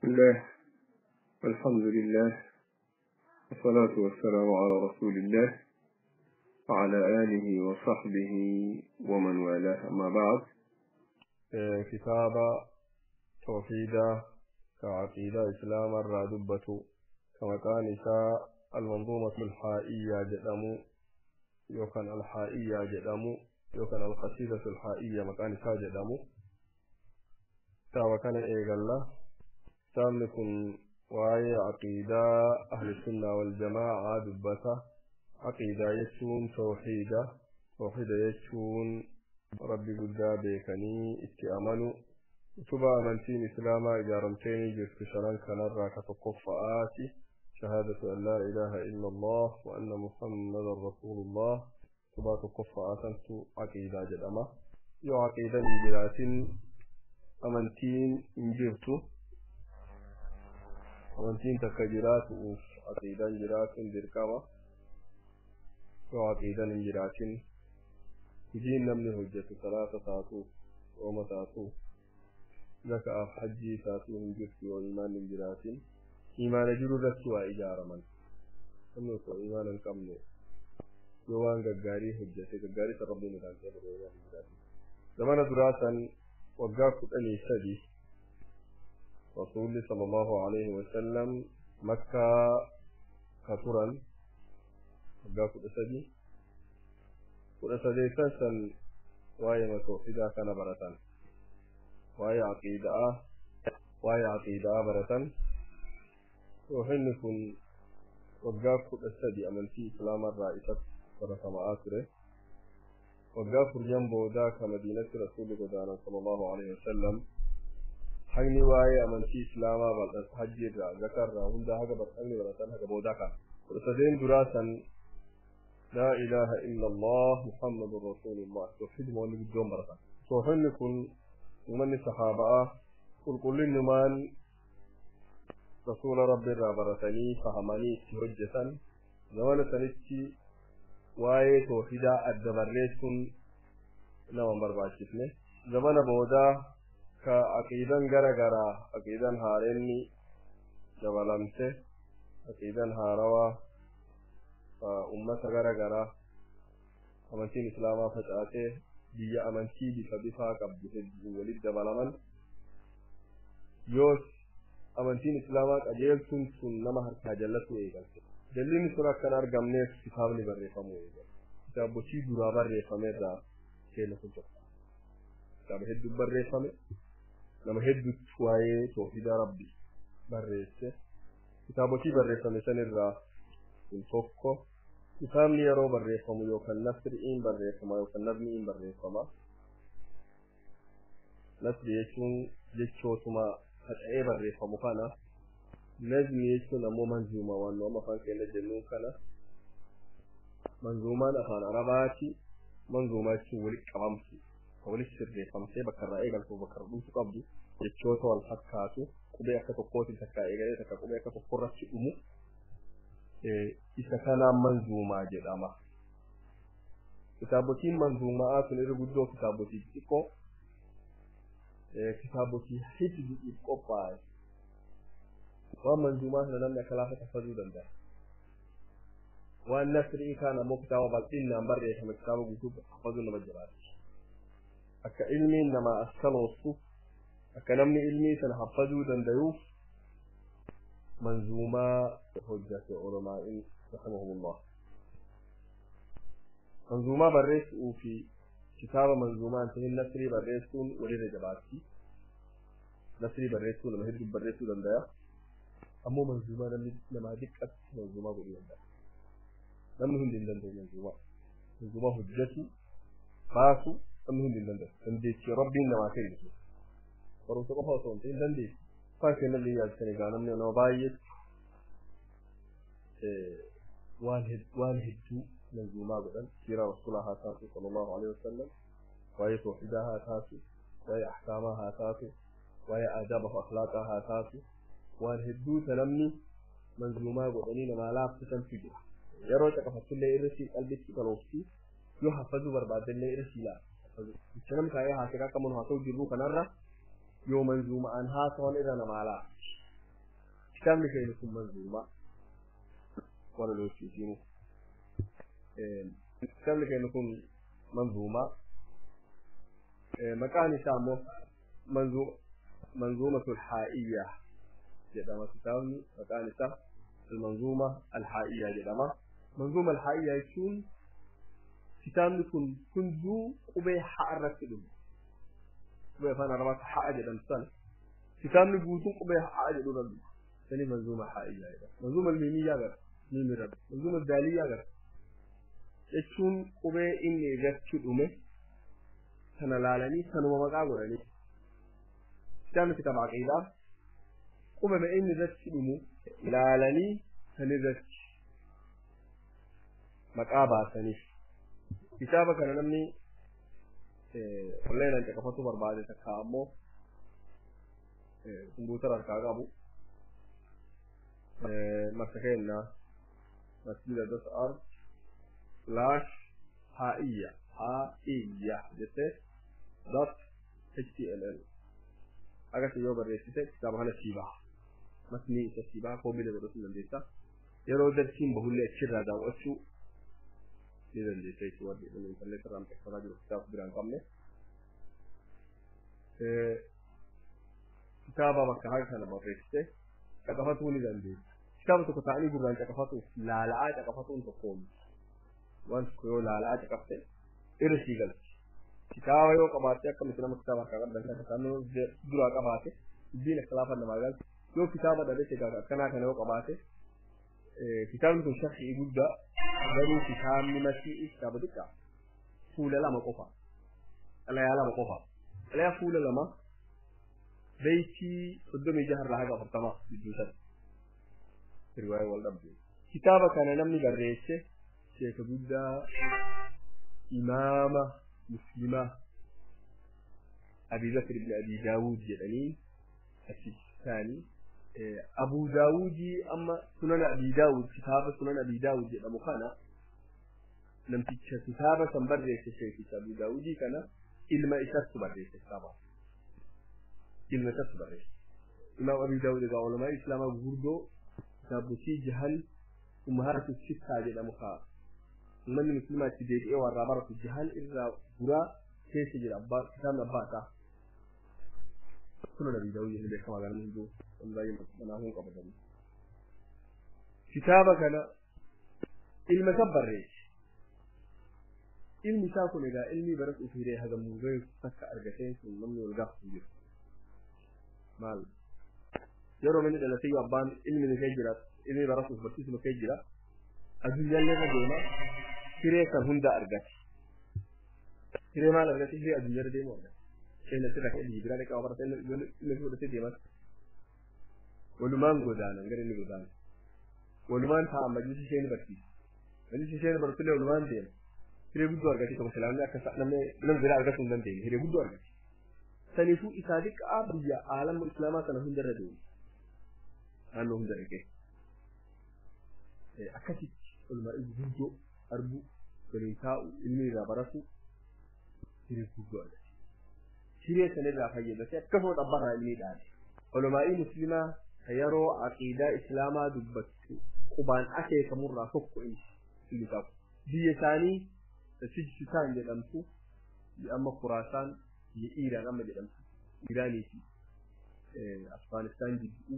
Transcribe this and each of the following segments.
الله والحمد لله والصلاة والسلام على رسول الله وعلى آله وصحبه ومن والاه، أما بعد. كتاب توحيدا كعقيدة إسلام الرادبة كما كان المنظومة الحائية جدمو يوكان الحائية جدمو يوكان القصيدة الحائية مكان جدمو كتاب كان إيغالا كتاب وهي عقيدة أهل السنة والجماعة دبته عقيدة يشون توحيدة توحيدة يشون ربي قد بيكني اتأمنوا تبا أمنتين إسلاما إجارمتين جرت شران كنرى كتقفآتي شهادة أن لا إله إلا الله وأن محمد رسول الله تبا تقفآتنت عقيدة جدما يو عقيدة إنجلاتين أمنتين إنجرتو أمنتين تكجرات أوف عقيدة إنجلات دركما يو عقيدة إنجلاتين هجين نمني هجة صلاة تاتو وما تاتو زكاة حجي تاتو هنجرتو وإيمان إنجلاتين إيمان جرو رسوا إجارة من أنه إيمان الكمل يوان غاري هجة غاري تربي مكان كبر وإيمان إنجلاتين زمان دراسا وقاف أني سدي رسول صلى الله عليه وسلم مكة كثرا وقاف سدي وأسدي سن واي متوحدة كان برتان واي عقيدة واي عقيدة برتان وحنكم وقاف السدي أمن في إسلام الرئيسة برتما آخره وقاف الجنب ذاك مدينة رسول الله صلى الله عليه وسلم حني واي أمن في إسلام حجر ذكر هندا هذا برتان برتان هذا بوداك وأسدين دراسا لا إله إلا الله محمد رسول الله توحيد مولد الدوم بركة توحيدكم ومن الصحابة قل كل نمان رسول رب الرابرتني فهمني حجة زمان سنتي واي توحيدا الدبريسون نوامبر باشفني زمان بودا كعقيدا غرغرا عقيدا هارني جبلمته عقيدا هاروا ummata gara garaa amantiin islaamaa facaatee biyya amantii bifa bifaa qabdu hedduu walitti dabalaman yoos amantiin islaamaa qajeeltuun sun nama harkaa jallatu eegalte jallinni sun akkan argamneef kitaabni barreeffamuu eegale kitaabotii duraa barreeffamerraa keenya sun tokko kitaaba hedduu barreeffame nama hedduutti waa'ee toohida rabbi barreesse kitaabotii barreeffame sanirraa sun tokko kitaabni yeroo barreeffamu yookaan nasri'iin barreeffama yookaan nazmi'iin barreeffama. Nasri jechuun jechootuma faca'ee barreeffamu kana. Nazmi jechuun ammoo manzuuma waan nu amma afaan keenya jennuun kana. Manzuumaan afaan Arabaati. Manzuumaa jechuun walitti qabamtu walitti sirreeffamtee bakka irraa eegaltu bakka irra dhumtu qabdu jechoota wal fakkaatu qubee akka tokkootiin takka eegalee takka qubee akka tokkorratti dhumu. Isa kanaan manzuumaa jedhama. Kitaabotiin manzuumaa sun irra guddoo kitaabotii xixiqqoo kitaabotii hifziif qophaa'e. Waan manzuumaa sana namni akka laafa kaffaluu danda'a. Waan nasrii kaan ammoo kitaaba bal'inaan barreeffame kitaaba guutuu kaffaluu nama jabaatti. Akka ilmiin namaa as kaloossu akka namni ilmii sana haffazuu danda'uuf منظومة حجة علماء رحمهم الله منظومة بريس وفي كتابة منظومة انتهي النصري بريسون ولي رجباتي نصري بريسون لما هدو بريسون لندايا أمو منظومة لما دكت منظومة بولي لندايا لم هندي لندايا منظومة منظومة حجتي باسو لم هندي لندايا لنديتي ربي إنما كريسو ورسو قفا صونتين لنديتي Fakkii namni yaadatan egaa namni nama baay'eetu waan hedduu manzuumaa godhan siiraa rasuulaa haa taatu sallallahu alaihi wasallam waa'ee toohidaa haa taatu waa'ee ahkaamaa haa taatu waa'ee aadaaba fi akhlaaqaa haa taatu waan hedduuta namni manzuumaa godhanii namaa laaffisantu jira yeroo caqafattullee irra sii qalbitti galoofti yoo haffazuu barbaaddellee irra sii laafa jecha namni taa'ee haasa'aa akka mana haasa'u jirru kanarra yoo manzuumaan haasawan irra namaa laafti Kitaabni keenya kun manzuumaa walaloo isiitiimu. Kitaabni keenya kun manzuumaa maqaan isaa immoo manzuumatul haa'iyyaa jedhama. Kitaabni maqaan isaa المنظومة الحائية jedhama. منظومة الحائية jechuun kitaabni kun hunduu qubee ha'a irratti dhume. Qubee afaan Arabaatti ha'a jedhamtu sana kitaabni guutuun qubee ha'a jedhu irra dhume. Sani manzuuma haa'iyyaa jedhama. Manzuuma miimiyyaa gara miimi irra dhume. Manzuuma daaliyyaa gara jechuun qubee inni irratti dhume sana laalanii sanuma maqaa godhanii. Kitaabni kitaaba aqiidaa qubee inni irratti dhumu ilaalanii san irratti maqaa baasaniif. Kitaaba kana namni onlaayinaan caqafachuu barbaade takka ammoo kompiitara harkaa qabu marsa keenya masjida dot org slash haa'iyya haa'iyya jettee dot html akkasii yoo barreessite kitaaba kana sii baha. Matni isa sii baha koomilee godhachuu dandeessa. Yeroo darsiin bahullee achirraa daawwachuu ni dandeessa jechuudha. Warri inni intarneet irraa maxxanfataa jiru kitaaba biraa hin qabne. Kitaaba bakka haqa kana barreessite caqafatuu ni dandeessa. Kitaaba tokko ta'anii gurraan caqafatuuf laala'aa caqafatuun tokko miti. Waan tokko yoo laala'aa caqafte irra sii galti. Kitaaba yoo qabaatte akka miti nama kitaaba harkaa qabdan kan kitaabni duraa qabaate dubbiin akka laafan namaa galti. Yoo kitaaba dhabe egaa akkanaa kana yoo qabaate kitaabni kun sharhii guddaa garuu kitaabni matii kitaaba xiqqaa fuula lama qofa xalayaa lama qofa xalayaa fuula lama beeytii 36 irraa haga 40 gidduu sana riwaaya wal dhabde. Kitaaba kana namni barreesse sheeka guddaa imaama muslimaa Abi Bakr ibn Abi Daawud jedhanii Asistaanii Abu Daawudii amma sunan Abi Daawud kitaaba sunan Abi Daawud jedhamu kana namticha kitaaba san barreesse sheekicha Abu Daawudii kana ilma isatti barreesse kitaaba. Ilma isatti barreesse. Imaam Abi Daawud egaa ulamaa Islaamaa gurguddoo kitaabotii jahan ummahaatu sittaa jedhamu kaa uummanni muslimaa itti deebi'ee warraa baratu jahan irraa duraa keessa jira abbaa kitaabni abbaa isaa. Sunan Abi Daawud jedhamee beekamaa gara hunduu waan baay'ee manaa qabatanii. Kitaaba kana ilma isa barreesse. Ilmi isaa kun egaa ilmi baratu ofii hagamuu gahu takka argateen sun namni wal gaafatu jiru. Maal yeroo inni dhalatee yoo abbaan ilmi ni kee jira ilmi baratuuf barsiisu ni kee jira addunyaallee irra deema hiree kan hunda argate. Hiree maal argate? Hiree addunyaarra deemu argate. Isheen asirra ka'ee biyya biraa dhaqee barate inni fudhatee deemas. Walumaan godaanan gara inni godaana. Walumaan taa'an majlisi isheen barsiisa. Majlisi isheen barsiisullee walumaan deema. Hiree guddoo argate tokko silaamni akka namni nama biraa argachuu hin dandeenye hiree guddoo argate. Saniifuu isaa xiqqaa biyya aalama islaamaa kana hundarra deema. Naannoo hunda dhaqee. Akkasitti walumaa guddoo arguu waliin taa'u ilmi irraa baratu hiree guddoo argate. Hiree sanirraa fayyadate akkasuma xabbarraa ilmi dhaale. Ulamaa'ii muslimaa ka yeroo aqiidaa islaamaa dubbattu qubaan akeekamurraa tokko inni qabu. Biyya isaanii Sijistaan jedhamtu amma Khuraasaan biyya Iiraan amma jedhamtu Iiraanii fi Afgaanistaan jidduu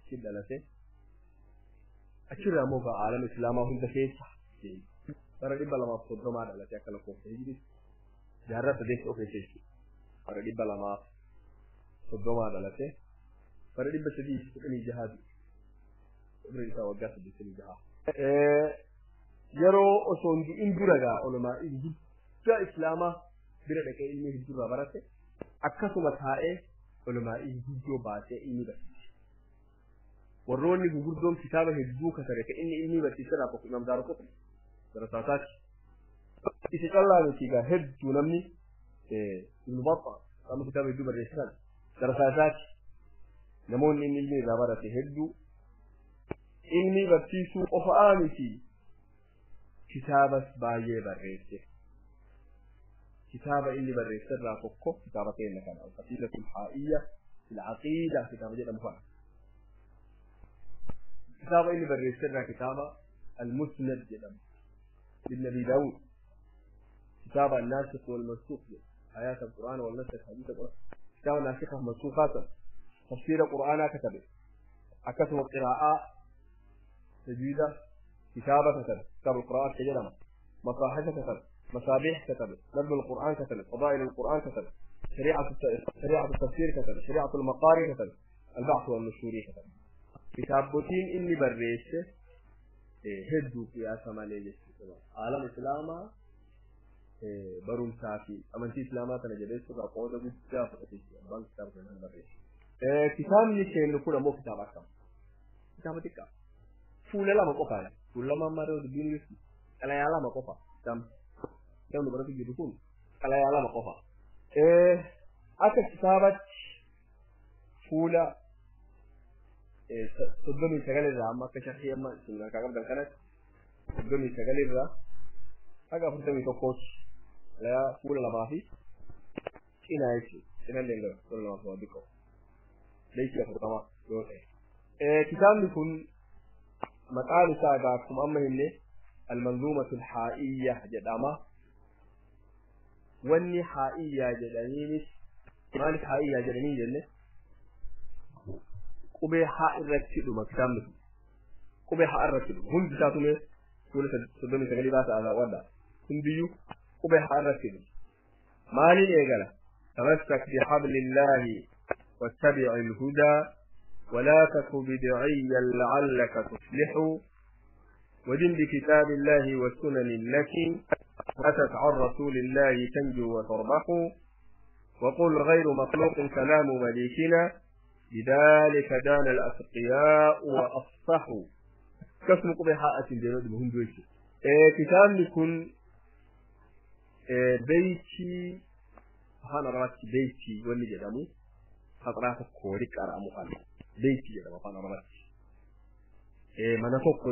achi dhalate. Achirraa immoo aalama islaamaa hunda keessa bara 230 dhalate akka lakkoofsa hijiriitti jaarraa sadeessa of keessa jechuudha. Bara 230 dhalate bara 316 du'e. Umriin isaa waggaa 86. Yeroo osoo hin du'in dura gaa ulamaa'ii guddaa islaamaa bira dhaqee ilmi hedduurraa barate akkasuma taa'ee ulamaa'ii guddoo baasee ilmi barsiise. Warroonni gurguddoon kitaaba hedduu katabe kan inni ilmi barsiise irraa tokko Imaam Daaraqutni barataa isaati. Isa callaa miti egaa hedduu namni Ibnu Baxxaa amma kitaaba hedduu barreesse sana barataa isaati. Namoonni inni ilmi irraa barate hedduu ilmi barsiisuu qofaa miti kitaabas baay'ee barreesse. Kitaaba inni barreesse irraa tokko kitaaba keenya kana Al-Qasiidatul Haa'iyya fil Aqiida kitaaba jedhamu kana. Kitaaba inni barreesse irraa kitaaba المسند jedhama للنبي داود. كتاب الناسخ والمنسوخ، آيات القرآن والنسخ، حديث القرآن، كتاب الناسخ والمنسوخات، تفسير القرآن كتبه، أكثر القراءة تجويدة كتابة كتب، كتاب القراءة كجلمة، مصاحف كتب، مصابيح كتب، نبذ القرآن كتب، فضائل القرآن كتب، شريعة التفسير كتب، شريعة المقارئ كتب، البعث والنشور كتب. كتابتين إني بريش hedduu qiyaasa malee jechuudha. Aalama islaamaa barumsaa fi amantii islaamaa kana jabeessuudhaaf qooda guddaa fudhate jechuudha. Abbaan kitaaba kana barreesse. Kitaabni keenya kun ammoo kitaaba akkam? Kitaaba xiqqaa. Fuula lama qofaadha. Fuula lama ammaa irra dubbiin jirti. Xalayaa lama qofa. Kitaabni. Kitaabni baratu jiru kun xalayaa lama qofa. Akka kitaabatti fuula 39 irraa amma akka sharhii amma isin harkaa qabdan kanatti 39 irraa haga 41tti xalayaa fuula lamaa fi cinaa jechuudha. Cinaa illee hin galu fuula lamaa fi waa xiqqoo. Beekii 40 yoo ta'e. Kitaabni kun maqaan isaa egaa akkuma amma himne المنظومة الحائية jedhama. Wanni haa'iyyaa jedhaniinis maaliif haa'iyyaa jedhanii jenne qubee haa irratti dhuma kitaabni kun. Qubee haa irratti dhuma. Hundi isaatu mee fuula 39 baasa alaa hundiyyuu qubee haa irratti dhuma. Maaliin eegala? تمسك بحبل الله واتبع الهدى ولا تك بدعيا لعلك تفلح ودن بكتاب الله والسنن التي أتت عن رسول الله تنجو وتربح وقل غير مخلوق كلام مليكنا بذلك دان الأتقياء وأفصحوا. كسم قبحاء جنود مهم دوشي. كتاب لكن بيتي هانا رأتي بيتي وني جدامو خطرات كوريك أرامو قال بيتي جدامو هانا رأتي من فوق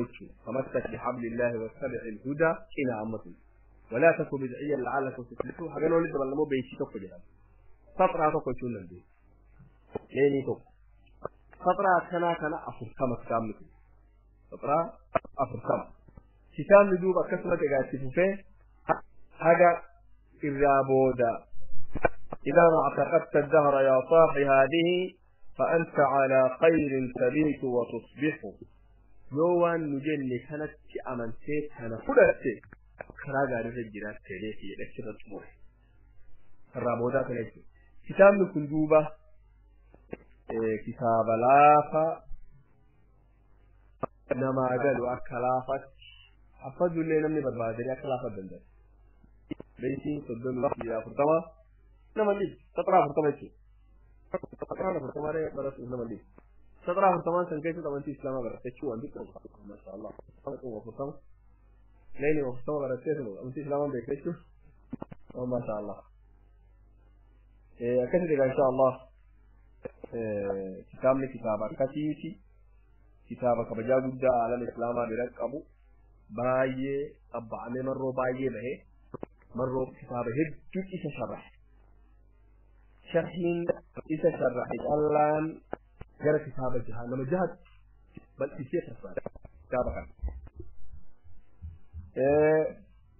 تمسك بحبل الله واتبع الهدى إلى عمته ولا تك بدعيا لعلك تفلح. حاجة نقول لك مو بيتي تقول جدامو خطرات كوريك نبي ليني توك خطرة كنا كنا أفرتما كتاب مثل خطرة أفرتما كتاب ندوب أكثر تجاسفه حاجة الرابودة. إذا ما اعتقدت الدهر يا صاحي هذه فأنت على خير تبيت وتصبح. يوان نجل كانت أمنتي كان فلت كراجع رجلات تليفي لكن الطموح الرابودة تليفي كتاب نكندوبة kitaaba laafa namaa galu akka laafatti haffazullee namni barbaadanii akka laafa danda'u. Beeksiin 30 40 nama dhibu saxaraa 40 jechuudha. Saxaraa 40 baratuuf nama dhibu. Saxaraa 40 san keessatti amantii islaamaa baratte jechuun waan xiqqoo masha Allah. 40 leeni 40 barattee amantii islaamaa beekte jechuun masha Allah. Akkasitti egaa insha Allah. Kitaabni kitaaba akkasiiti. Kitaaba kabajaa guddaa aalama islaamaa bira qabu baay'ee abba'amee marroo baay'ee bahee marroo kitaaba hedduu isa sharrahe. Sharhiin isa sharrahe callaan gara kitaaba jaha nama jahatti bal'isee fassara kitaaba kana.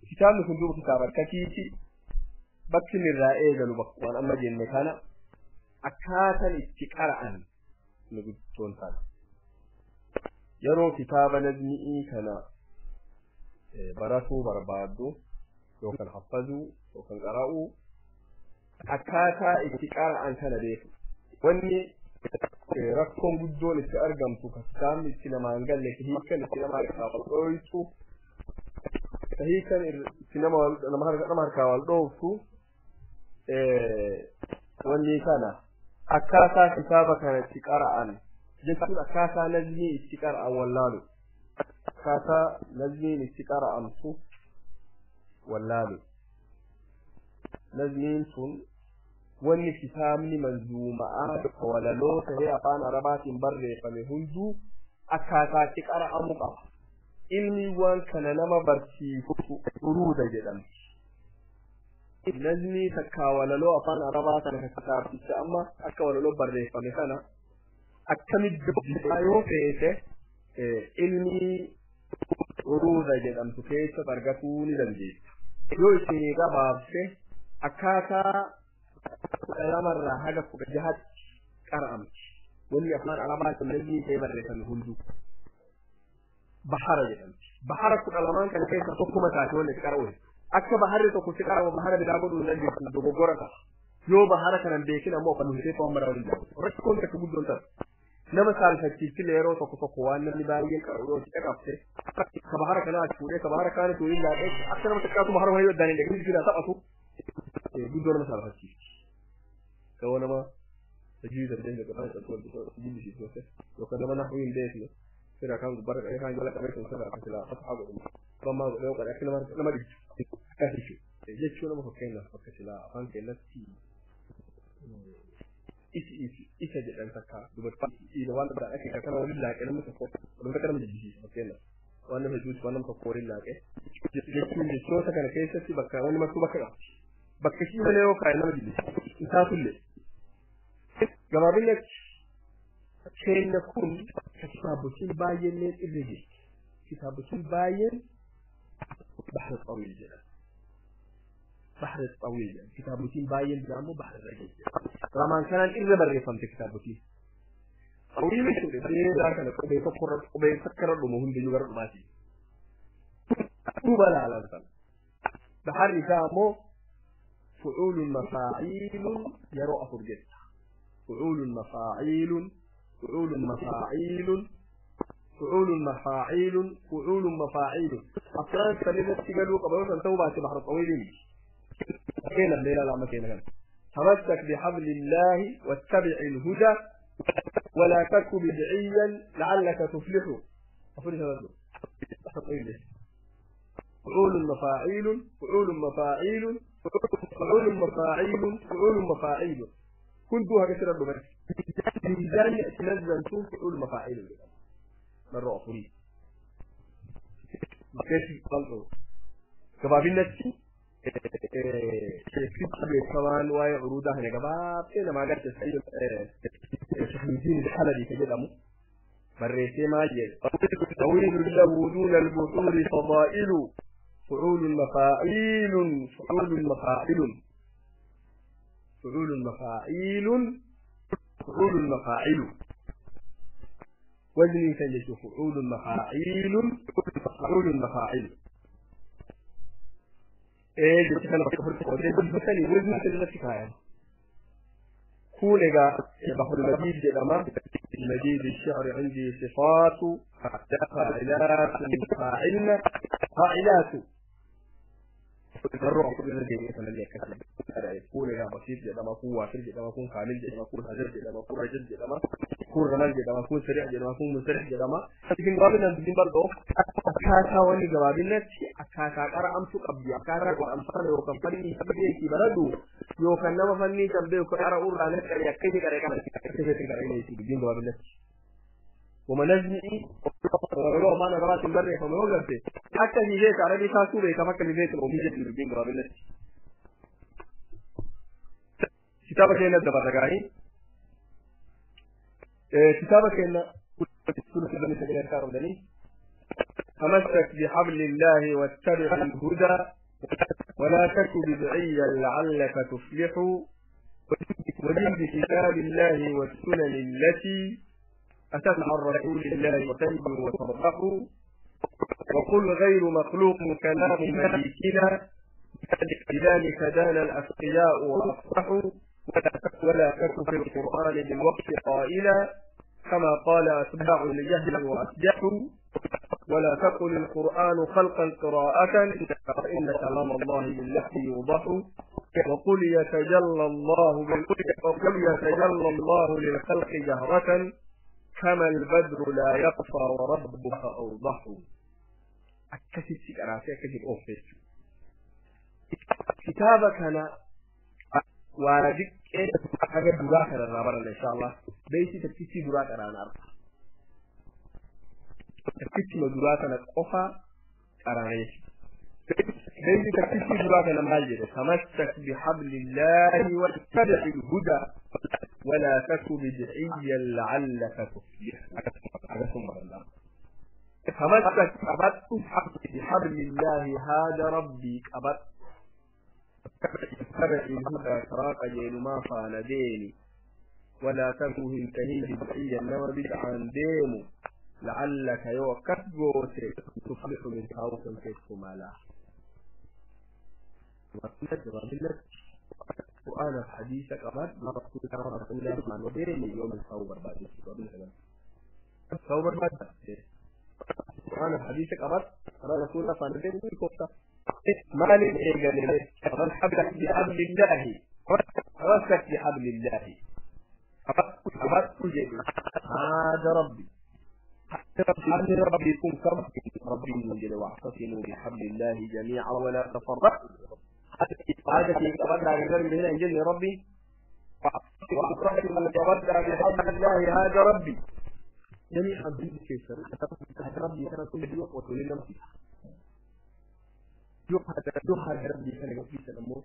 Kitaabni kun duuba kitaaba akkasiiti. Bakki inni irraa eegalu waan amma jenne kana akkaataan itti qara'an nu guddoon taana. Yeroo kitaaba nazmi'ii kana baratuu barbaaddu yookaan haffazuu yookaan qara'uu akkaataa itti qara'an kana beeku. Wanni rakkoon guddoon itti argamtu ka kitaabni itti namaan galle ka hiikan itti nama harkaa wal dhooftu ka hiikan itti nama harkaa wal dhooftu wanni kana akkaataa kitaaba kana itti qara'an jechuun akkaataa nazmii itti qara'an wallaalu akkaataa nazmiin itti qara'amtu wallaalu. Nazmiin sun wanni kitaabni manzuumaa walaloo tahee afaan arabaatiin barreeffame hunduu akkaataa itti qara'amu qaba. Ilmi waan kana nama barsiisu uruuda jedhamti. Nazmii takkaa walaloo afaan arabaa kana kitaabticha amma akka walaloo barreeffame kana akkamitti dubbisaa yoo feete Ilmi uruuda jedhamtu keessa argatuu ni dandeessa. Yoo isin gabaabse akkaataa 12rraa haga 16tti qara'amti. Wanni afaan Arabaa namni ta'e barreeffame hunduu bahara jedhamti. Bahara 12 kana keessa tokkuma taate wanni itti qara'u. Akka baharri tokko si qara'u bahara biraa godhuu hin dandeessu dogoggora ta'a. Yoo bahara kana hin beekin ammoo afaan hundee ta'uu mara waliin jira. Rakkoon takka guddoon ta'a. Nama saalfachiisillee yeroo tokko tokko waan namni baay'een qara'u yoo si qaqabte ka bahara kanaa achi fuudhee ka bahara kaanitu waliin laaqee akka nama xiqqaatu bahara wayii addaan hin dhaqin silaa taphatu guddoo nama saalfachiisti. Gawoo nama tajii darbee gaggabaa jibbisiisu yookaan nama nahwii hin beekne sira kan gubbarra qabee kan jala qabee sun sirra akka silaa fataa godhamu bammaa godhee godhee akka nama nama dhibdu akkas jechuudha. Jechuu nama fakkeenyaaf bakka silaa afaan keenyatti isi isi isa jedhan takka dubartii waan biraa akka kana waliin laaqee namni tokko waliin takka nama jibbisiisa fakkeenyaaf waan nama hedduuti waan nama tokko waliin laaqee jechuun jechoota kana keessatti bakka wanni martuu bakka qabdi. Bakka ishii malee yoo kaa'e nama jibbisiisa. Isaatullee gabaabinatti keenya kun kitaabotiin baay'een irra jirti. Kitaabotiin baay'een bahra xawiil jedhama. Bahra xawiil jedhama. Kitaabotiin baay'een biraa immoo bahra rajab jedhama. Lamaan kanaan irra barreeffamte kitaabotiin. Xawiil jechuudha. Dheeraa kana qubee tokkorra qubee takkarra dhumu hundiyyuu gara dhumaati. Duuba laalan sana. Baharri isaa immoo fucuulun mafaaciilun yeroo afur jetta. فعول مفاعيل فعول مفاعيل فعول مفاعيل فعول مفاعيل أفراد سنة تقالوا قبل أن توبة بحر طويل كينا الليلة لا ما كينا تمسك بحبل الله واتبع الهدى ولا تك بدعيا لعلك تفلح. أفراد بحر طويل فعول مفاعيل فعول مفاعيل فعول مفاعيل فعول مفاعيل كنت هكذا الدمر ميزان يتنزل فعول مفاعيل مرة أخرى كيف قالوا gabaabinatti sheekichi beekamaan waa'ee uruudaa kana gabaabsee namaa gargaarsa Shahmidiin Halabii ka jedhamu barreessee maal jedhe طويل له دون البحور فضائل فعول مفاعيل فعول مفاعيل فعول مفاعيل فعول مفاعيل وزني سنجد فعول مفاعيل فعول مفاعيل ايه جبت انا بكفر وزني سنجد كفايه كونغا بحر المجيد جدما المجيد الشعر عندي صفات فاعلات فاعلنا فاعلات الروح كل الذي يتملك كون يا بسيط jedhama kun waafir jedhama kun kaamil jedhama kun hajar jedhama kun rajul jedhama kun ramal jedhama kun sariix jedhama kun musarix jedhama isin gabaabinaan dubbiin bal'oo akkaataa wanni gabaabinatti akkaataa qara'amtu qabdi akkaataa qara'amsana yookaan fanni beekii baradhu yookaan nama fanni kan beeku qara'uurraa naqare akka inni qara'e kana akka inni qara'e dubbiin gabaabinatti. وما نزمي ولو ما انا قرات البر فما وقفت حتى في بيت عربي كاسو بيت فكر في بيت الأمي جد الدين قابلت كتابك هنا دبرغاي كتابك هنا سورة بني سجل كارودني تمسك بحبل الله واتبع الهدى ولا تك بدعيا لعلك تفلح ودين بكتاب الله والسنن التي أتت عن رسول الله وتنجو وتربح وقل غير مخلوق كلام مليكنا لذلك دان الأتقياء وأفصحوا ولا تك في القرآن بالوقت قائلا كما قال أتباع لجهل وأسجحوا ولا تقل القرآن خلقا قراءة فإن كلام الله باللحن يوضح وقل يتجلى الله وقل يتجلى الله للخلق جهرة كما البدر لا يقصى وربك أوضح. أكثر قراتي أكثر أوفيس كتابك أنا واردك حاجة دراك الرابر إن شاء الله بيسي تكتي دراك أنا أعرف تكتي دراك أنا قفا أراني بيسي تكتي دراك أنا ماجد تمسك بحبل الله واتبع الهدى ولا تك بدعيا لعلك تفلح. تمسك قبضت بحبل الله هذا ربي قبضت اتبع الهدى كراك جيل ما فان ديني ولا تكن تهيج بدعيا نما بدعا ديمو لعلك يوكت غوتي تفلح من خوف كيف لا وأنا في حديثك أبد رسول الله عن وديني يوم الثوبر بعد الثوبر بعد وأنا في حديثك أبد رسول الله عن وديني كفتا ما لي من حبل بحبل الله تمسك بحبل الله هذا ربي حبل ربي يكون كم ربي من واعتصموا بحبل الله جميعا ولا تفرقوا هذا في تبدع بذنب هنا إنجيل ربي واعتصموا تبدع بحبل الله هذا ربي جميعا كيف ربي كان كل يوم وتولي نفسي يوحى ربي كان في سلمو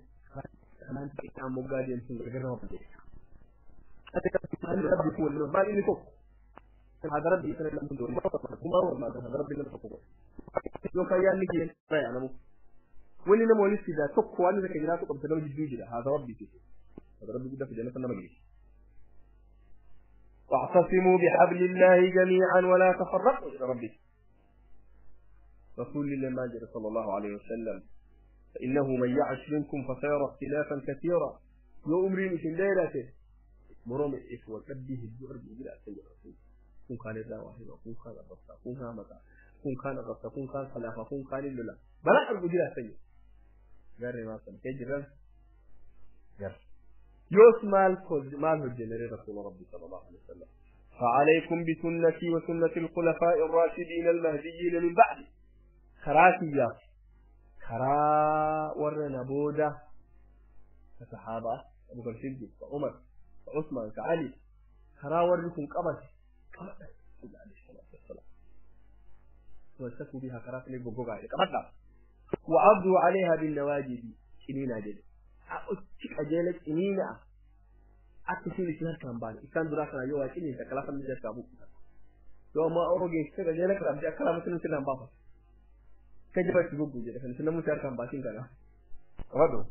أنا أنت مقادم في غير ربي هذا ربي هو اللي بالي لكم هذا ربي كان لم تدور هذا ربي لم تقوم لو كان يعني أنا واللي نمو لسه ده تك وأنا ذاك جراتو قبل تلو جدي جدا هذا ربي كده هذا ربي كده في جنة النبي. واعتصموا بحبل الله جميعا ولا تفرقوا إلى ربي. رسول الله ماجد صلى الله عليه وسلم فإنه من يعش منكم فسيرى اختلافا كثيرا يؤمرين في الليلة مرام إخوة كبه الدعر بلا سيد رسول كن كان الراواحي وكن كان الرصا كن كان مكا كن كان الرصا كن كان خلافة كن كان اللولا بلا أرجو بلا سيد غير ما سن كجرا غير يوس مال مال الجنري رسول ربي صلى الله عليه وسلم فعليكم بسنتي وسنة الخلفاء الراشدين المهديين من بعدي خراتيا خرا ورنا بودا الصحابة أبو بكر الصديق وعمر وعثمان كعلي خرا وركم قبس عليه الصلاة والسلام وسكوا بها خرات لبوغا قبضنا وعضوا عليها بالنواجذ إنينا جل أتك أجلك إنينا أتسيل شهر كان بالي كان دراسة يوم إني تكلم من جرك أبو يوم ما أروح يشتغل أجلك ربي أكلم مثل مثل هم بابا كجبت بوجو جل فنسنا مسار كان باسين كنا غدو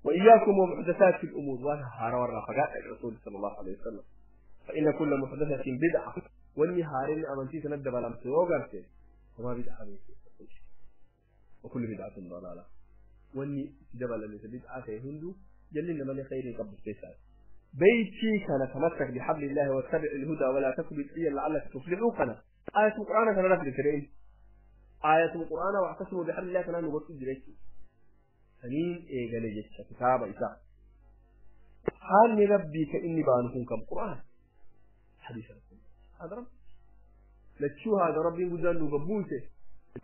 وإياكم ومحدثات الأمور وأنا هارا ورا الرسول صلى الله عليه وسلم فإن كل محدثة بدعة والنهارين أمنتي سندب على مسوقرته وما بدعة وكل بدعة ضلالة واني جبل ليس بدعة هندو جلنا من خير قبل التسعة بيتي كان تمسك بحبل الله واتبع الهدى ولا تك بدعيا لعلك تفلح كان آية القرآن كان نفل كريم آية القرآن واعتصموا بحبل الله كان نقول جريتي سنين إيه جلجت كتاب إساء حال ربي كإني بانكم كم قرآن حديث هذا رب لتشو هذا ربي قدان نقبوته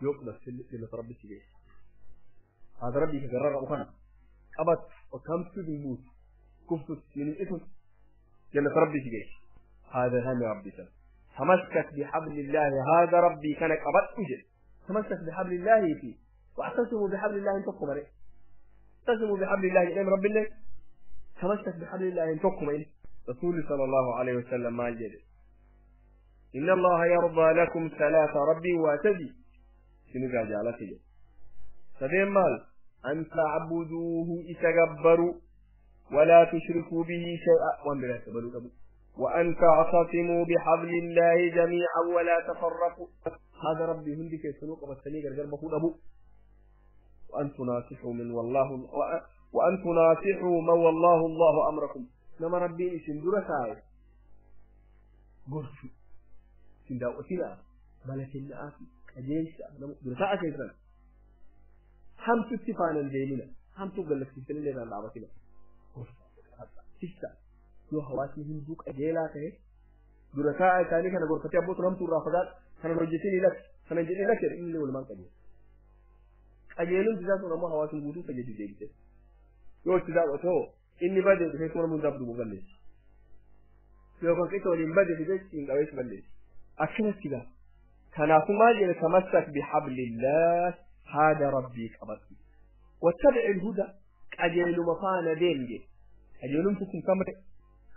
يقبل في ربي سجيه هذا ربي كجرر أخنا أبت وكم تدموت كفت من إثم جنة ربي سجيه هذا هم ربي سنة تمسك بحبل الله هذا ربي كانك أبت أجل تمسك بحبل الله فيه واعتصموا بحبل الله إن تقوم عليه اعتصموا بحبل الله إن رب الله تمسك بحبل الله إن تقوم عليه رسول صلى الله عليه وسلم ما جل إن الله يرضى لكم ثلاث ربي واتدي سنقع جعلته سبين مال أن تعبدوه إتجبروا ولا تشركوا به شيئا وأن تعتصموا بحبل الله جميعا ولا تفرقوا هذا ربي هندك يسلوك وبالسنيق رجال بقول أبو وأن تناصحوا من والله وأن تناصحوا من والله الله أمركم نما ربي سندورة ساي قرشو سنداو أتنا ملكنا آفي أجيش درساء كيسنا هم تتفانا الجيمنا هم تقول لك تفتن اللي ران دعوتنا تشتا يو هواتي هندوك أجيلا كه درساء كاني كان غرفتي أبو ترم ترافقات كان رجتني لك كان جتني لك إني ولمان كجيل أجيلون تزاد ونما هواتي غوتو فجدي جيجي يو تزاد وتو إني بدي في كل من دابدو بغلس يو كان كيتو إني بدي في جيش إن قويس بلس أكنت كذا كان ما يتمسك بحبل الله هذا ربي كبرتي واتبع الهدى أجيل مفانا دينجي أجيل فكم كمر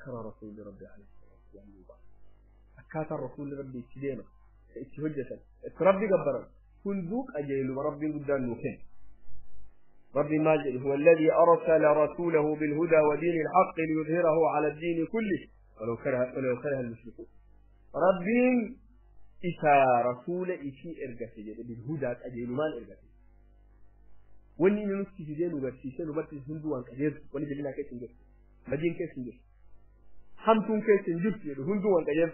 كرى رسول ربي عليه الصلاة والسلام أكات الرسول ربي سدينا Itti hojjetan itti rabbi gabbaran hunduu qajeeluma rabbiin guddaan nuu kenne. ربي ماجد هو الذي أرسل رسوله بالهدى ودين الحق ليظهره على الدين كله ولو كره المشركون. ربي إسا رسول إشي إرقسي بالهدى أجيل مان إرقسي واني ننسي في دين وبرسيسين وبرسيس هندوان كجير واني جلنا كيس نجر مدين كيس نجر حمتون كيس نجر هندوان كجير.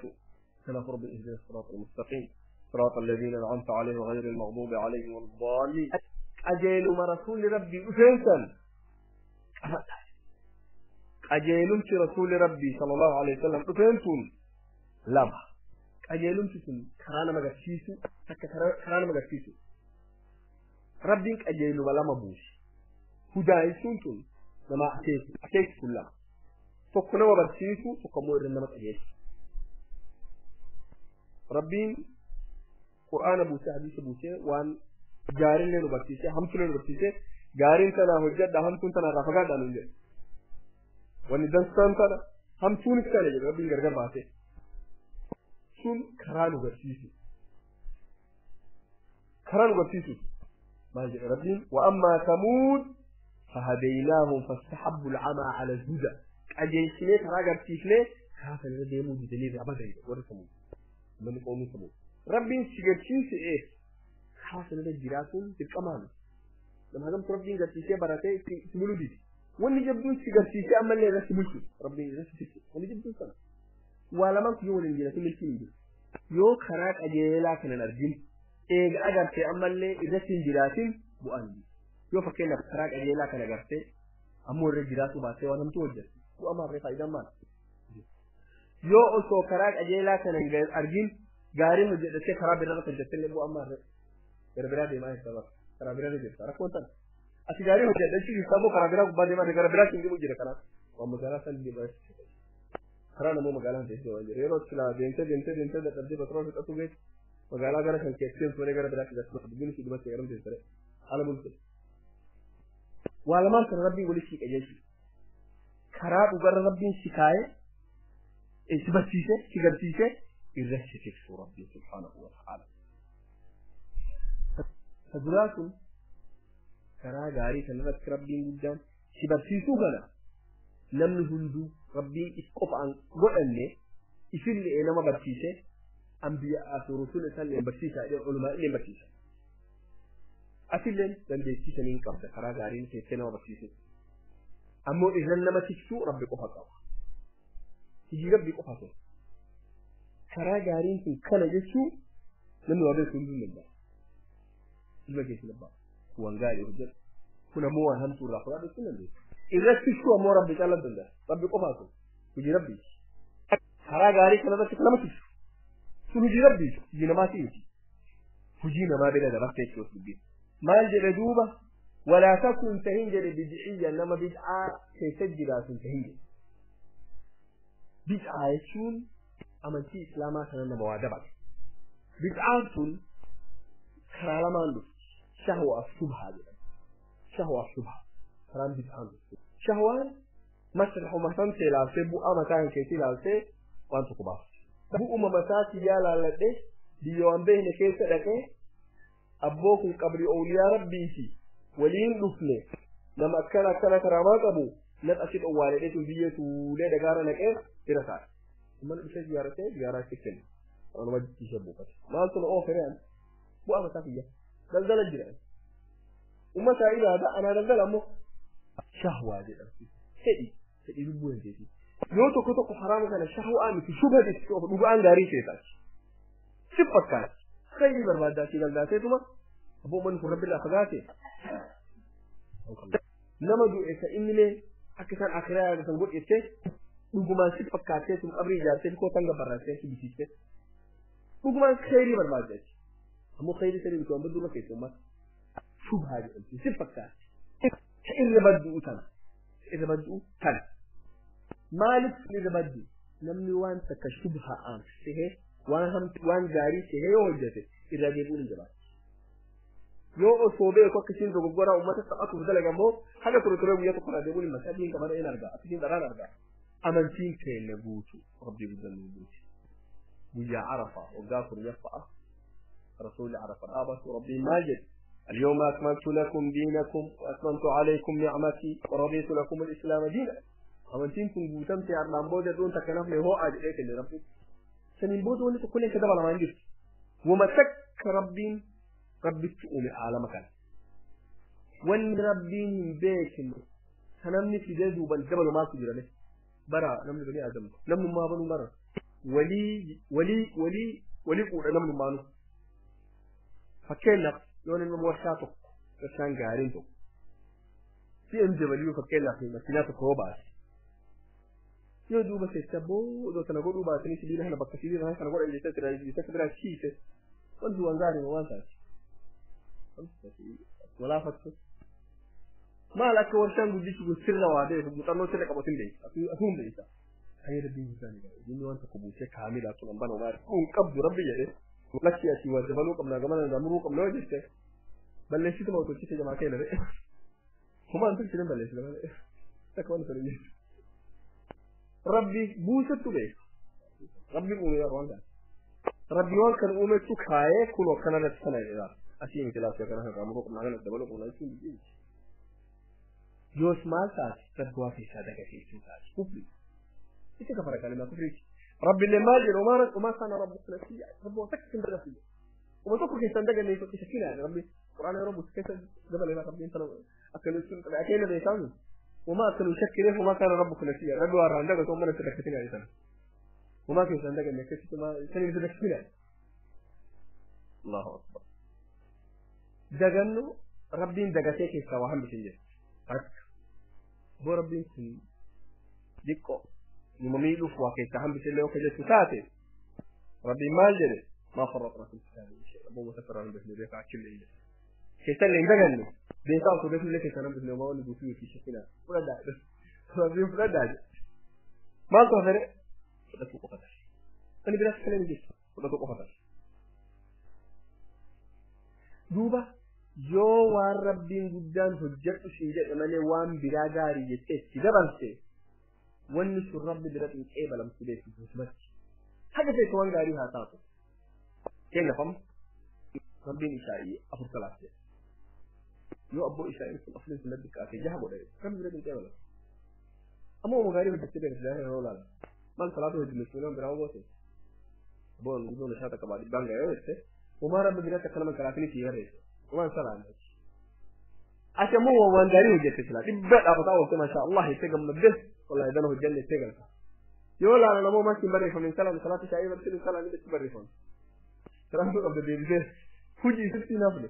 كما رب اهدنا الصراط المستقيم صراط الذين أنعمت عليهم غير المغضوب عليهم ولا الضالين. أجيل ما رسول ربي أفنسا أجيلمت رسول ربي صلى الله عليه وسلم أفنسون لما أجيلمت سن كرانا مغسيسو كرانا مغسيسو ربك أجيل ولا مبوش هداي سنتون لما أتيت كلها فكنا وبرسيسو فكمو إرنما أجيل ربين قرآن بوسي حديث بوسي وان gaariin nu barsiise hamtuun nu barsiise gaariin tana hojjedha hamtuun tana irraa fagaadha nuun jedhe wanni dansaan tana hamtuunis kana jedhe rabbiin gargar baase sun karaa nu garsiisu karaa nu garsiisu maal jedhe rabbiin wa ammaa samuud fahadaynaahum fastahabbu alcamaa ala alhuda qajeelchinee karaa garsiifnee karaa sana irra deemuu didanii irraa badan jedhe warri samuud manni qoomii samuud rabbiin si garsiise karaa sanarra jiraatuun dirqamaan nama hagamtu rabbiin garsiisee baratee itti buluu didi wanni jabduun si garsiisee ammallee irratti bulchu rabbiin irratti tiksu wanni jabduun sana waa lamaan kun yoo waliin jiraatu milkiin hin jiru yoo karaa qajeelaa kanan argin eega agartee ammallee irratti hin jiraatin bu'aan hin jiru yoo fakkeenyaaf karaa qajeelaa kana agartee ammoo irra jiraatu baattee waan hamtuu hojjette bu'aa maarree faayidaan maal yoo osoo karaa qajeelaa kana hin argin gaarii hojjedhattee karaa biraarratti hojjettellee bu'aa maarree gara biraa deemaa jirta bara karaa biraa jirta rakkoon tana ati gaarii hojjedhachuu jirta ammoo karaa biraa gubbaa deemaa gara biraa siin deemu jira karaa waan magaalaa san deemaa jirta karaa namoo magaalaa hin deemaa jira yeroo silaa deemtee deemtee deemtee dadhabdee batrool fixatu geessu magaalaa gara kan keessee malee gara biraa keessatti dubbiin si dhumatti gara deemtee haala bulte waa lamaan sana rabbiin walitti si qajeelchu karaa dhugarra rabbiin si kaayee si barsiise si garsiise irra si tiksu rabbiin subhaanahu wa ta'aala. Duraa sun karaa gaarii kanarratti rabbiin guddaan si barsiisuu kana namni hunduu rabbiin if qofaan godhanne ifillee nama barsiise anbiyaa fi rusul isaallee barsiisaa jedhu ulumaa illee barsiisa. Atilleen dandeettii saniin qabda karaa gaariin teessee nama barsiisu. Ammoo irran nama tiksuu rabbi qofa qaba. Hojii rabbi qofa ta'e. Karaa gaariin kun kana jechuu namni waa beeku hunduu hin danda'a. Ilma keessa labbaa waan gaarii hojjedhu kun ammoo waan hamtuu irraa fagaadhu sun dandeessu irratti tiksuu ammoo rabbi caalaa danda'a rabbi qofaa sun hojii rabbii karaa gaarii kana irratti nama tiksu sun hojii rabbii hojii namaati miti hojii namaa bira dabartee jechuudha dubbiin maal jedhe duuba walaa takun tahin jedhe bidciyya nama bidcaa keessa jiraatu tahin jedhe bidcaa jechuun amantii islaamaa kana nama waa dabale bidcaan sun karaa lamaan dhufti shahwaaf shubhaa jedhama shahwaaf shubhaa karaan bid'aan dhufti shahwaan maslaxuma san tee ilaaltee bu'aa mataa kan keetii ilaaltee waan tokko baafti bu'uma mataa kiyyaa laalladhee biyya waan beekne keessa dhaqee abboo kun qabri ooliyaa rabbiiti waliin dhufne nama akkana akkana karaamaa qabu nan achi dhowwaaledhee tun biyyee tuulee dhagaara naqee bira taa'e ummanni dhufee ziyaaratee ziyaaraa itti kenne anuma jijjiisee buufate maaltu na oofere ani bu'aa mataa kiyya daldala jira ummata ibaada anaa daldala ammoo shahwaa jedhamti fedhi fedhi lubbuu hin teeti yoo tokko tokko haraama kana shahwaa miti shubha jetti of dhugaan gaarii teetaati si fakkaati khayrii barbaaddaati daldaateetuma abboo manni kun rabbi irraa fagaate nama du'e ka innillee akka isaan akiraa yaadatan godhette dhugumaan si fakkaattee sun qabrii ijaartee koo tan gabarraatee si bisiiste dhugumaan khayrii barbaaddaati ammoo khayrii sanii miti waan badduu irra keessa uummata shubhaa jedhamti si fakkaatti ta irra badduu tana irra badduu tana maaliif irra baddu namni waan takka shubha'aan sehee waan hamtu waan gaarii sehee yoo hojjete irra deebi'uun hin jabaatu yoo osoo beeku akka isiin dogoggoraa uummata taphatuuf dalaga immoo haga ture ture guyyaa tokko irraa deebi'uun hin masaa adiin qabana in argaa akkasiin dharaan argaa amantiin keenya guutu rabbii guddaan nu guuti guyyaa arafaa waggaa kurnaffa'a رسول عرف الآبة ربي ماجد اليوم أكملت لكم دينكم وأتممت عليكم نعمتي ورضيت لكم الإسلام دينا. amantiin kun guutamte armaan booda duun takka nafne ho'aa jedhee kenne rabbi. Saniin booda wanni tokko illee ka dabalamaa hin jirtu. Wama takka rabbiin rabbitti uume aalama kana. Wanni rabbiin hin beekne ka namni fidee duuban dabalu maaltu jira ne? Bara namni bani Aadam namnummaa banuu bara walii walii walii walii quudha namnummaanu. Fakkeenyaaf yoo namni warshaa tokko warshaan gaariin tokko BMW fakkeenyaaf makiinaa tokko yoo baase yoo duuba keessa boodoo kana godhuu baasanii sibiila kana bakka sibiila kana godhan jettee tira jettee bira ciise wanti waan gaarii waan taate walaafattu maal akka warshaan guddichi kun sirra waa beeku muuxannoo sirra qabatin beekta asuun beekta ayyi rabbiin guddaan egaa inni waan tokko buusee kaamilaa turan bana waa kun qabdu rabbi jedhe lakki asii waa dabaluu qabna gamana damuruu qabna yoo jette balleessituma otolchite jamaa keenya ta'e humaan tolchine balleessite malee takka waan tolchine rabbi buusettu beeka rabbi uume waan kana rabbi waan kana uumettu kaayee kunoo kanarratti sana jedha asii miti laafee kana kan qaamuruu qabna kana dabaluu qabna jechuun biyyi yoos maal taate rabbi waa keessaa dagatee jechuu taate kufri itti kafara kalimaa kufriiti rabbi illee maal jedhu umaa kana rabbuka nasiya rabbi waa takka hin dagasiya uma tokko keessaa hin daganne isa kinaa rabbi quraana yeroo buusu keessa dabalee rabbiin sana akka nuti akeena beekamu وما كانوا يشكره وما كان ربك نسيا ربي واران دغ تو من تدكتين على سنة وما كان سندق انك ما سنة تدكتين الله اكبر دغنو ربين دغتي كيسا وهم بسنجر بو ربين كن ديكو نممي لف وكيسا هم بسنجر وكيسا تساتي ربي ما جري ما فرطنا في الكتاب شيء ابو مسفر عن بسنجر بيقع كل إيه كيسا اللي دغنو beekaa osoo beeknu illee keessaa namni nama waliin guutuu yookiin shakkinaa fudhadhaa rabbiin fudhadhaa jedhe maaltu hafere fudhachuu qofa tahe ani biraas kana hin jirtu fudhachuu qofa tahe duuba yoo waan rabbiin guddaan hojjedhu siin jedhe malee waan biraa gaarii jettee itti dabalte wanni sun rabbi bira xinqee balamtu beeku guutumatti haga feete waan gaarii haa taatu keenyaaf amma rabbiin ishaa'ii afur salaat jedhe yoo abboo ishaa'in sun afrin sun natti kaasee jaha godhe rabbi bira xinqee balamtu amma uma gaarii hojjettee beekte jaha yeroo laala maal salaatu hojjechuu nama biraa goote abboon guutuun isaa takka baadhi dhibbaan ga'ee jette umaa rabbi biratti akka nama kalaafini sii barreesse umaan salaan ati ammoo waan gaarii hojjette silaa dhibba dhaabataa oolte maashaa Allah jettee gammadde wallahi dana hojjenne jettee galta yoo laala namoo maas hin barreeffamin salaan salaatu shaayii barsiisu salaan itti barreeffame salaatu qabda deebisee hojii isitti hin hafne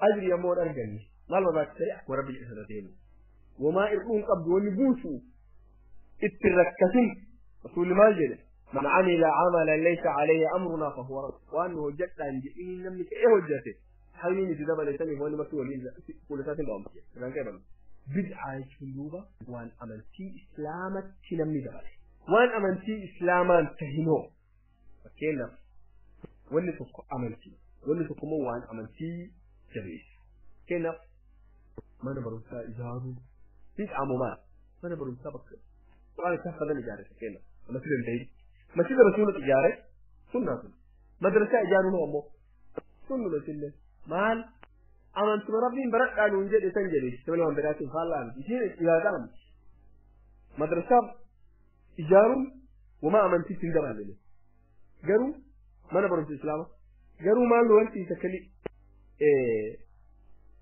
ajri ammoo hin arganne maal barbaachisee akkuma rabbi jedhe sana deemu wamaa ir'uun qabdu wanni buusu itti rakkatin rasuulli maal jedhe من عمل عملا ليس عليه امرنا فهو رد وانه جدا جئين لم ايه هجته حين تدبل لسانه هو ما في ولي كل ساعه بأمر كان كده بدعة شنوبة وان أمنتي إسلاما تنمي دبل وان أمنتي إسلاما تهنو فكينا واللي تقو أمنتي واللي تقو وان أمنتي جبيس كينا ما نبرمسا إجارو بدعة مما ما نبرمسا بك قال كيف هذا الإجارة كينا مثل البيت مسجد رسول الإجارة سنة مدرسة إجارة أمه سنة مثل مال أمنت ربي برد أن ينجد سنجري تقول لهم براتي فالله يصير إجارة مدرسة إجارة وما أمنت تندم عليه جرو ما نبرم في الإسلام جرو ما لو أنت تكلي إيه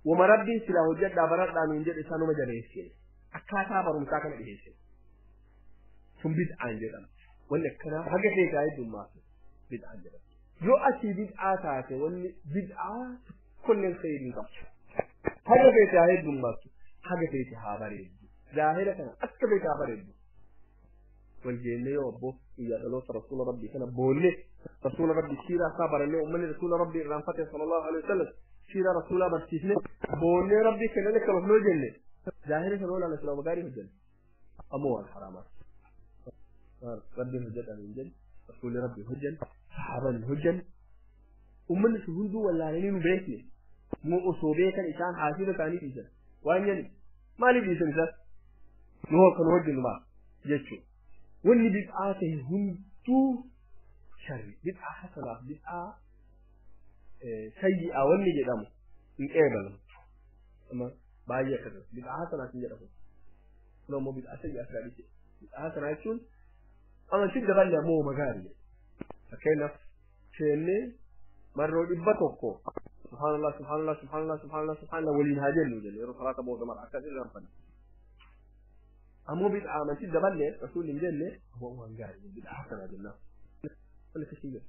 وما ربي سلا هجد برد أن ينجد إنسان ما جريسين أكاتا برم ساكن بيسين ثم بدعة جدا ولا كنا حاجة في قاعد ما بدعة جدا yoo asii bid'aa taate wanni bid'aa kunneen khayrii qabdu haga feete haa heddummaattu haga feete haa bareeddu zaahira kana akka feete haa bareeddu wal jeenne yoo abbo guyyaa dhaloota rasuula rabbii kana boonne rasuula rabbii siiraa isaa barannee uummanni rasuula rabbii irraanfate sallallahu alaihi wasallam siiraa rasuulaa barsiisne boonnee rabbii kennee kabafnoo jenne zaahira sana olaana islaama gaarii hojjenne ammoo waan haraamaati rabbiin hojjedhaan hin jenne rasuulli rabbii hojjenne sahaabaan hojjan ummanni sun hunduu wallaalanii nu beekne nu osoo beekan isaan haasida isaanii dhiisan waan jedhu maaliif dhiisan isaan nu kan hojjennu maal jechuu wanni bid'aa ta'e hunduu sharri bid'aa hasanaaf bid'aa Sayyi'a wanni jedhamu hin qeebalamtu. Amma baay'ee akkasuma bid'aa hasanaatiin jedhamu. Kun ammoo bid'aa sayyi'aa silaa dhiise. Bid'aa hasanaa jechuun amantii daballee ammoo uma gaarii. Fakkeenyaaf seennee marroo 100 subhaanallah subhaanallah subhaanallah subhaanallah subhaanallah waliin haa jennu jenne yeroo salaata booda mara akkas irraanfanna. Ammoo bid'aa amantii daballee rasuulli hin jenne ammoo waan gaarii bid'aa hasanaa jennaan. Wanni akkasii jedhu.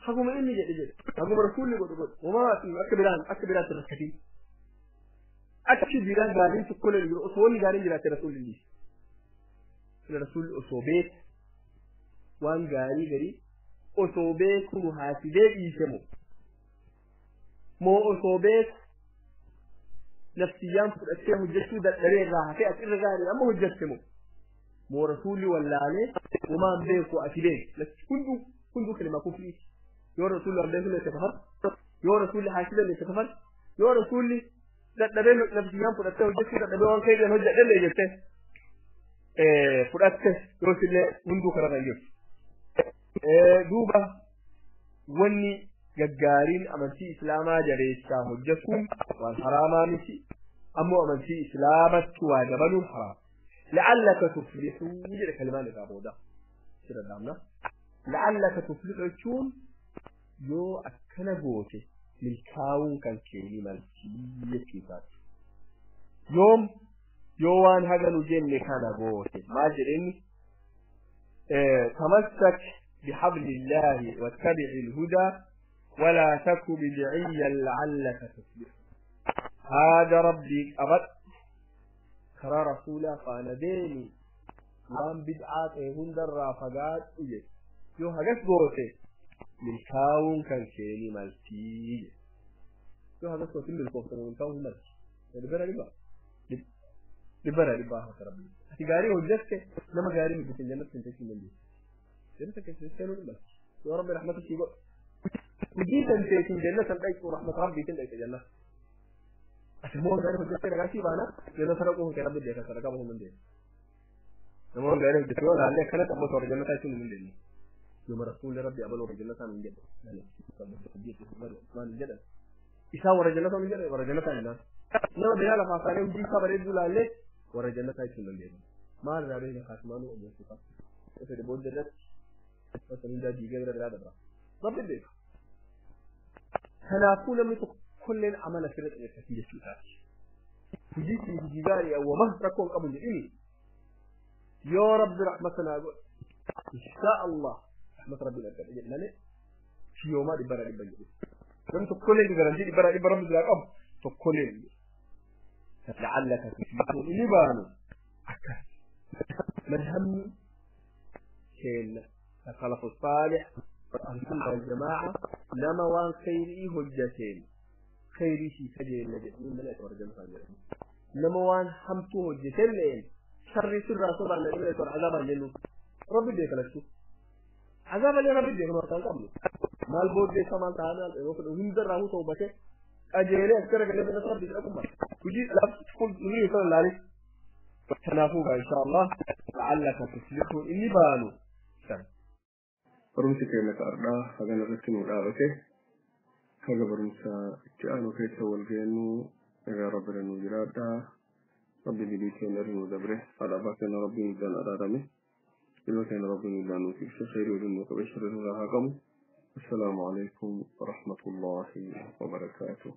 Haguma inni jedhe jedhe haguma rasuulli godhu godhu homaa akka biraan akka biraatti rakkatiin. Achi biraan gaariin tokkollee jiru osoo wanni gaariin jiraate rasuulli hin dhiisu. Rasuulli osoo beeku waan gaarii garii osoo beeku nu haasidee dhiise moo moo osoo beeku nafsiyyaan fudhattee hojjechuu dadhabee irraa hafee as irra gaarii amma hojjette moo moo rasuulli wallaalee homaan beeku ati beeku hunduu hunduu kalimaa kufriiti. Yoo rasuulli waan beeku leesse kafar yoo rasuulli haasida leesse kafar yoo rasuulli dadhabee nafsiyyaan fudhattee hojjechuu dadhabee waan kayyan hojjedhe jettee fudhatte yoo sillee hunduu kararra hin jirtu. Duuba wanni gaggaariin amantii islaamaa jabeessaa hojjetuun waan haraamaa miti ammoo amantii islaamatti waa dabaluun haraama. La'allaka tuflixuu jedhe kalimaan irraa booda. Sirra dhaabna. La'allaka tuflixu jechuun yoo akkana goote milkaa'uun kan kee maltii jechuu isaati. Yoom yoo waan haga nu jenne kana goote maal jedheenni tamassak bihablillahi wattabi'i alhudaa ولا تك بدعيا لعلك تفلح. هذا ربي أبد كرا رسولا فانا ديني وان بدعات هند الرافقات إيه يو هجس غوتي من كاون كان كيني مالتي يو هجس غوتي من الكوفتر من كاون مالتي لبرا لبا لبرا لبا هذا ربي أتي هجسك لما غاري مجلس الجنة تنتكي من دي جنة كسيسكنو لبا يا ربي رحمتك يقول وجيت انت في الجنة تنتهي ورحمة ربي تنتهي في الجنة. أسمون غيره جسر غاشي بانا جنة سرقوه كرب ديك سرقوه من دين. نمون غيره جسر على كانت أبو سور جنة تايسون من دين. يوم رسول ربي أبو ور جنة من جد. إسا ور جنة من جد ور جنة أنا. نما بيالا فاساني وجي صبر يدل عليه ور جنة تايسون من دين. ما رأيه خاتمانه أبو سفا. إذا بود درت بس من جد يجي غير هذا ربي ديك. Kanaafuu namni tokko kulleen amala sirra xiyyeeffatii jechuudhaati. Hojii fi hojii gaarii awwama rakkoo hin qabu jedhini yoo rabbi rahmata naa godhe inshaa Allah rahmata rabbi argadha jedhe malee shiyoomaa 100% jedhu. Namni tokkolleen garantii 100% rabbi biraa qabu tokkolleen hin jiru. La'allaka tuflixuun inni baanu akkas. Madhabni keenya salafu saalix السنة والجماعة لما وان خيري هجتين خيري في سجل نجد من ملأت ورجل فاجر لما وان حمتو هجتين لين شر سر صبر لين عذاب الجنة ربي ديك لشو عذاب اللي ربي ديك ما كان قبله مال بود ديك ما كان وهم در راهو توبته أجيله أذكر قبل أن ربي لكم وجي لا تقول نريد صلى الله عليه تنافوها إن شاء الله لعلك تفلحون إني بانو Barumsi keenya har'aa hagana irratti nu dhaabate haga barumsa itti aanu keessa wal geennu egaa rabbi nu jiraadha rabbi bidii keenya irra nu dabre haadha abbaa keenya rabbi nu daan araarame ilma keenya rabbi nu daan nuuf ibsa khayrii waliin nu qabe sharri nurraa haa qabu. السلام عليكم ورحمة الله وبركاته.